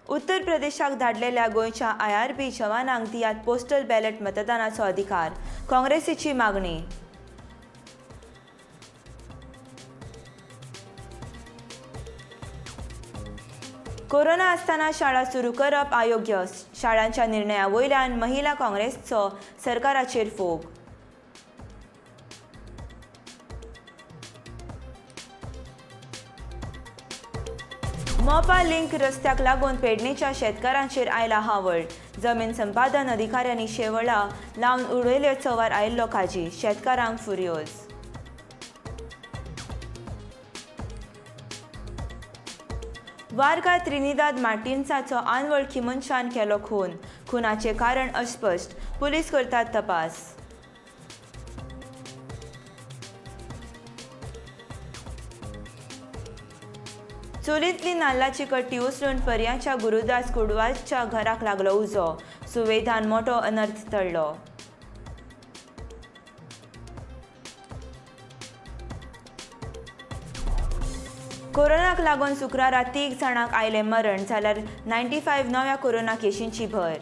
उत्तर प्रदेशाक धाडलेल्या गोंयच्या आयआरबी जवानांक दियात पोस्टल बॅलेट मतदानाचो अधिकार, काँग्रेसीची मागणी. कोरोना आसतना शाळा सुरू करप अयोग्य, शाळांच्या निर्णया वयल्यान महिला काँग्रेसचो सरकाराचेर फोग. मोपा लिंक रस्त्याक लागून पेडणेच्या शेतकारांचेर आयला हावळ. जमीन संपादन अधिकाऱ्यांनी शेवळा लावन उडयल्यो चवार आयिल्लो काजी, शेतकारांक फुर्योज. वार्का त्रिनिदाद मार्टिन्साचो अनवळखी मनशान केलो खून, खुनाचें कारण अस्पश्ट, पुलीस करतात तपास. चुलींतली नाल्लाची कट्टी उचलून पर्याच्या गुरुदास कुडवालच्या घराक लागलो उजो, सुवेधान मोटो अनर्थ टळ्ळो. कोरोनाक लागून शुक्रारा 3 जाणांक आयलें मरण, जाल्यार 95 नव्या कोरोना केशींची भर.